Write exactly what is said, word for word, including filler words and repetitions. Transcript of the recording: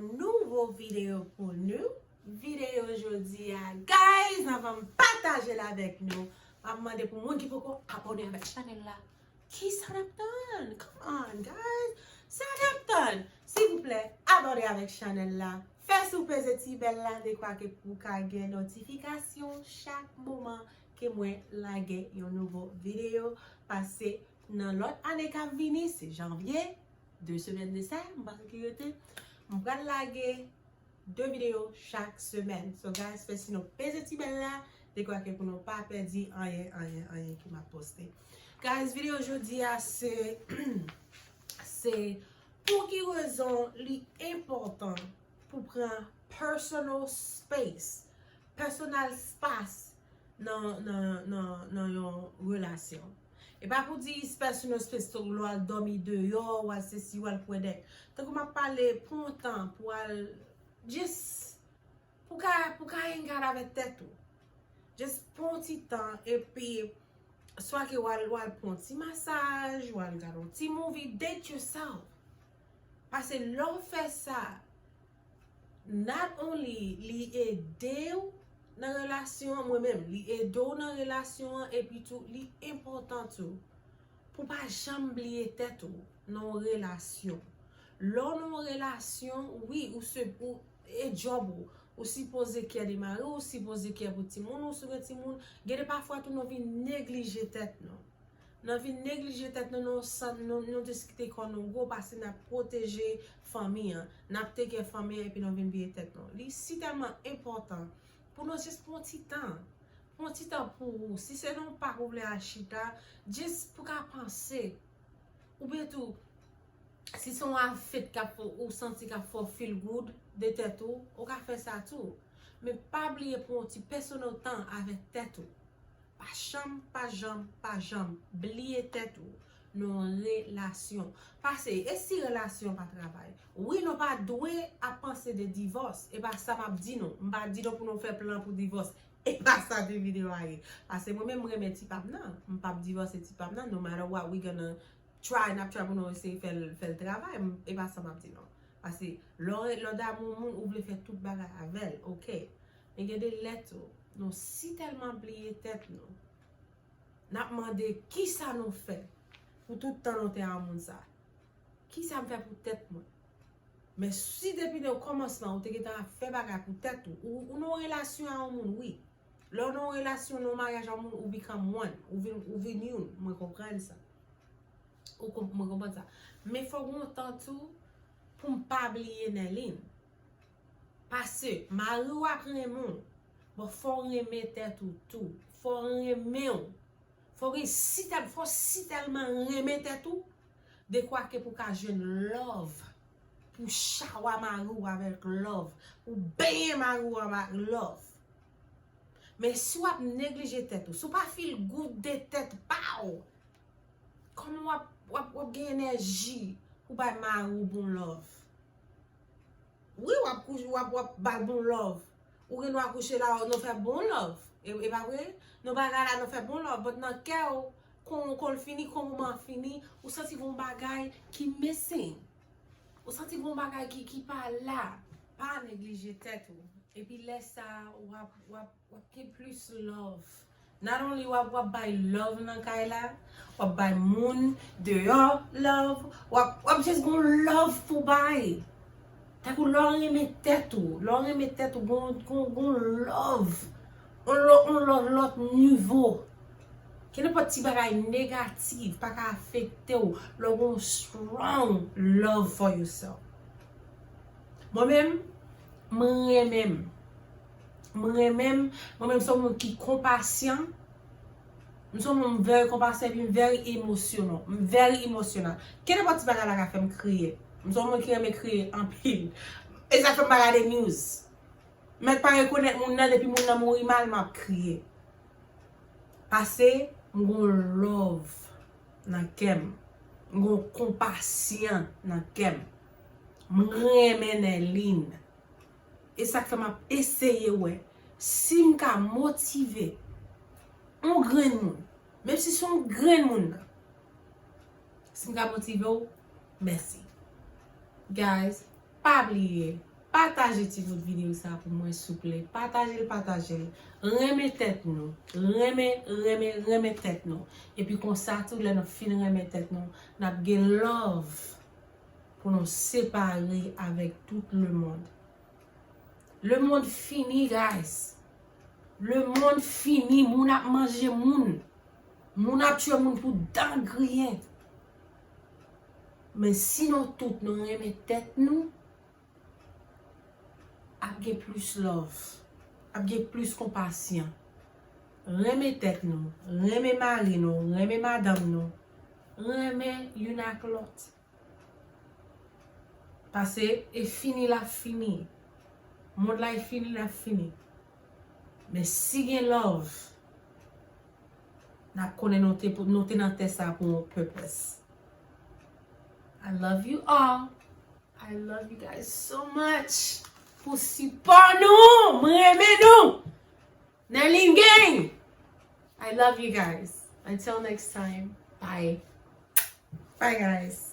Nouvo videyo pou nou. Videyo jodi a, guys, anvan m pataje l avèk nou, m ap mande pou moun ki poko abòne avèk chanèl la, ki sa n ap tann? Come on, guys, sa n ap tann? Silvouplè, abòne avèk chanèl la. Fè si w peze ti bèl la, dekwa ke pou w ka gen notifikasyon chak moman ke mwen lage yon nouvo videyo. Paske nan lòt ane k ap vini, se janvye, de semèn de sa, m panse ki rete, m pral lage de videyo chak semèn. So, guys, fè si nou peze ti bèl la, dekwa ke pou nou pa pèdi anyen, anyen, anyen ke m ap poste. Guys, videyo jodi a, se, se pou ki rezon li enpòtan pou pran personal space, personal space nan, nan, nan, nan yon relasyon. E pa pou di personal space, tankou lè w al dòmi deyò, w al sesi, w al kwè dèk. Tankou m ap pale, pran tan pou al, just, pou ka, pou ka hang out avèk tèt ou. Just pran ti tan, epi, swa ke w al, w al pran ti masaj, w al gade yon ti movie, date yourself. Paske lè w fè sa, not only li ede w nan relasyon an, mwen menm, li ede w nan relasyon an, epi tou, li enpòtan tou pou w pa janm bliye tèt ou nan yon relasyon. Lè w nan yon relasyon, wi, ou se, ou, e djòb ou, ou sipoze care de mari w, ou sipoze care pou timoun ou, si w gen timoun, gen de pafwa tou nou vin neglije tèt nou. Nou vin neglije tèt nou, nou san, nou, nou te kite kò nou gwo paske n ap pwoteje fanmi an, n ap take care fanmi an epi nou vin bliye tèt nou. Li si tèlman enpòtan pou nou jis pran ti tan. Pran ti tan pou ou. Si se nan yon pak ou vle al chita, jis pou ka panse. Oubyen tou, si se yon afet k ap fè w, ou santi k ap fè w feel good de tèt ou, ou ka fè sa tou. Men pa bliye pran yon ti personal tan avèk tèt ou. Pa janm, pa janm, pa janm bliye tèt ou nan yon relasyon. Paske, e si relasyon pa travay? Wi, nou pa dwe ap panse de divòs. E pa sa m ap di nou. M pa di nou pou nou fè plan pou divòs. E pa sa ti videyo a ye. Paske mwen menm, m renmen ti pa m nan. M p ap divòse ti pa m nan. No matter what, we gonna try, n ap try pou nou eseye fè l, fè l travay. M, e pa sa m ap di nou. Paske lè w, lè w damou moun, ou vle fè tout bagay avè l, oke. Men gen de lè tou, nou si tèlman bliye tèt nou, n ap mande kisa nou fè pou tout tan nou te a moun sa. Kisa m fè pou tèt mwen? Men si depi nan kòmansman ou te gentan ap fè bagay pou tèt ou, ou, ou nan yon relasyon a yon moun, wi. Lè w nan yon relasyon, nan yon maryaj a yon moun, ou become one, ou vin, ou vin youn. Mwen konprann sa. Ou konp-, mwen konprann sa. Men fòk gen yon tan tou pou m pa bliye Nerline. Paske mari w ap renmen w, bon, fò w renmen tèt ou tou. Fò w renmen w. Fò w gen si tèl, fò w si tèlman renmen tèt ou, dekwa ke pou w ka jwenn love, pou w chawa mari w avèk love, pou w benyen mari w avèk love. Men si w ap neglije tèt ou, si w pa feel good de tèt pa w, kòman w ap, w ap, w ap gen enèji pou bay mari w bon love? Wi, w ap kouche, w ap, w ap ba l bon love. Ou gen dwa kouche la, nou fè bon love. E, e pa vre? Nou bagay la, nou fè bon love. But nan kè w, kon, kon l fini, kon moman an fini, ou santi gon bagay ki missing. Ou santi gon bagay ki, ki pa la. Pa neglije tèt ou. Epi lè sa, w ap, w ap, w ap gen plis love. Not only w ap, w ap bay love nan kay la, w ap bay moun deyò love, w ap, w ap just gon love pou bay. Tankou lè w renmen tèt ou, lè w renmen tèt ou, gon, gon, gon love. On lò, on lò, lòt nivo. Kenenpòt ti bagay negatif pa ka afekte w lè w gon strong love for yourself. Mwen menm, mwen renmen m. Mwen renmen m, mwen menm se yon moun ki konpasyan. M se yon moun very konpasyan epi m very emotional. M very emotional. Kenenpòt ti bagay la ka fè m kriye. M se yon moun ki renmen kriye anpil. E sa fè m pa gade news. Mèt pa rekonèt moun nan, depi moun nan mouri mal, m ap kriye. Pase, m gon love nan kè m. M gon konpasyan nan kè m. M renmen Nerline. E sa k fè m ap eseye wè si m ka motive yon grenn moun. Menm si se yon grenn moun nan. Si m ka motive w, mèsi. Guys, pa bliye, Pataje ti bout videyo sa pou mwen souple. Pataje l, pataje l. Renmen tèt nou. Renmen, renmen, renmen tèt nou. Epi konsa tou lè nou fin renmen tèt nou, n ap gen love pou nou separe avèk tout lemonn. Lemonn fini, guys. Lemonn fini. Moun ap manje moun. Moun ap tchwe moun pou dan griyen. Men si nou tout nou renmen tèt nou, ap gen plis love, ap gen plis konpasyon. Renmen tèt nou, renmen mari nou, renmen madanm nou, renmen youn ak lòt. Paske e fini l ap fini. Mond la e fini l ap fini. Men si gen love, n ap konnen nou te, nou te nan tè sa pou yon purpose. I love you all. I love you guys so much. Pou sipò nou, mwen renmen nou. Nerlin Gang. I love you guys. Until next time. Bye. Bye, guys.